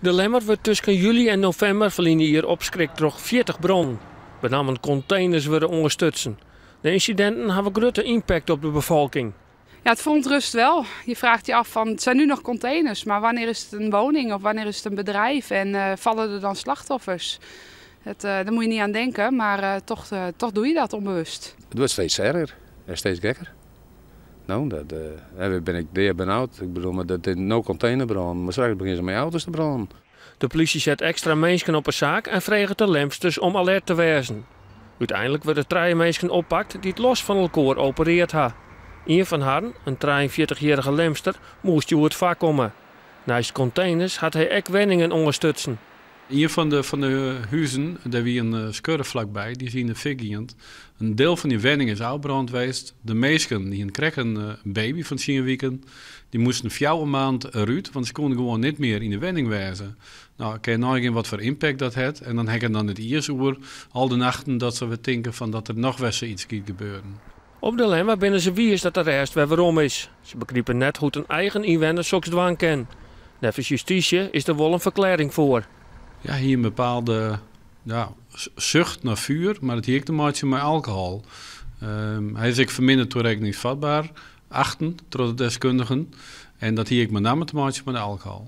De Lemmer wurdt tusken july en novimber ferline jier opskrikt troch 40 brannen. Benammen konteners wurde oanstutsen. De ynsidinten hawwe grutte ympakt op de befolking. Ja, het verontrust wel. Je vraagt je af van, het zijn nu nog containers, maar wanneer is het een woning of wanneer is het een bedrijf en vallen er dan slachtoffers? Daar moet je niet aan denken, maar toch doe je dat onbewust. Het wordt steeds erger en steeds gekker. Nou, dat ben ik zeer benauwd. Ik bedoel, maar dat is no containerbrand, maar straks beginnen ze met auto's te branden. De politie zet ekstra minsken op 'e saak en freget de Lemsters om alert te wêzen. Uteinlik wurde trije minsken oppakt dy't los fan elkoar operearre ha. Ien fan harren, in 43-jierrige Lemster, moast hjoed foarkomme. Neist konteners hat hy ek wenningen oanstutsen. Ien fan de huzen, dêr wie in skuorre flakby, dy is yn de fik gien. In diel fan dy wenning is ôfbrând west. De minsken dy krigen in baby fan 10 wiken. Dy moasten 4 maand derút, want se koene gewoan net mear yn de wenning wêze. Nou, kin je neigean watfoar ympakt dat hat. En dan ha ik it dan net iens oer al de nachten dat se wer tinke fan dat der noch wer yts giet gebeuren. Op De Lemmer binne se wiis dat de rêst wer werom is. Se begripe net hoe't in eigen ynwenner soks dwaan kin. Neffens justysje is der wol in ferklearring foar. Ja, hjir in bepaalde, ja, sucht nei fjoer, mar it hie ek te meitsjen mei alkohol. Hy is ek fermindere tarekkeningsfetber achte troch de deskundigen. En dat hie ek mei name te meitsjen mei de alkohol.